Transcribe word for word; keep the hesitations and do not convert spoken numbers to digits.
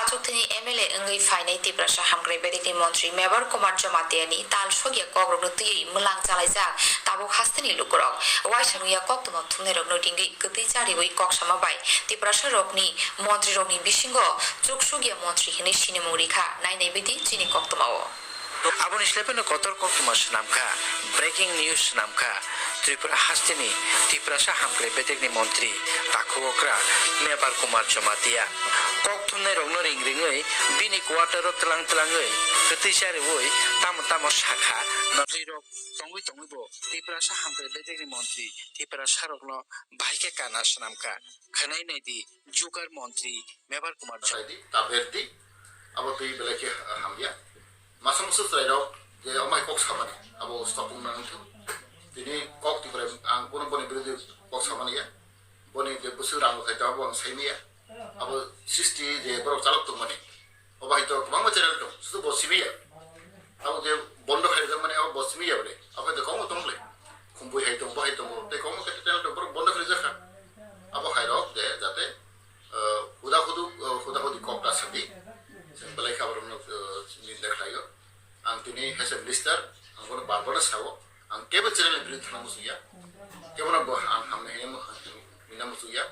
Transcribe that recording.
Chukthini M L A wngwi phainai Tiprasa hamkrai bedekni montri Mebar Kumar Jamatia ni tal sokya kokrokno twiwi mwlang chalaijak tabuk hasteni lukurok. Waisa wngya koktwma thumnairokno ringwi kwtwi chariwi kok sama bai Tiprasa rokni montri rokni bisingo chuksukya montri hinwi sinimung rikha. Nainai bidi chini koktwmao. Aboni slai phano kotor koktwma swnamkha, breaking news swnamkha, Tripura hasteni Tiprasa hamkrai bedekni montri takhu okra Mebar Kumar Jamatia. Kok thumnairokno ring ringwi bini quarter-o tlang tlangwi kwtwi chariwi tamo tamo sakha, nortwi rok tongwi tongwi bo Tiprasa hamkrai bedekni montri Tiprasa rokno bahai khe kana swnamkha. Khwnai naidi Jukar montri Mebar Kumar Jamatia. Saidi, ta berdi, abo twi belai khe hamya. Masa musu chwrairok je omo hai kok samani, abo stopung nang thung. Tini kok Tripura ang kono boni birodhi kok samani ya. Boni je busu rang khai ta abo ang saimaya. Abo sisti je borok chalok tongmani. Obo hai to kwbangma channel tong, sudu bo simi ya. Abo je bondo khai jak mani abo bo simi ya bole. Abo hai to komo tong le. Khumbui hai tong, bo hai tong, tei komo kete channel tong, borok bondo khai jak kha. Abo hai rok je jate, eh, huda hudu, eh, huda hudi kok ta sadi. Sing belai kha borok no, eh, ninda khlaio. Ang tini hese minister, ang bono bar bar sao. Ang kebo channel ni biridh thangna musuya. Kebo no bo ang hamne hene mo, mina musuya.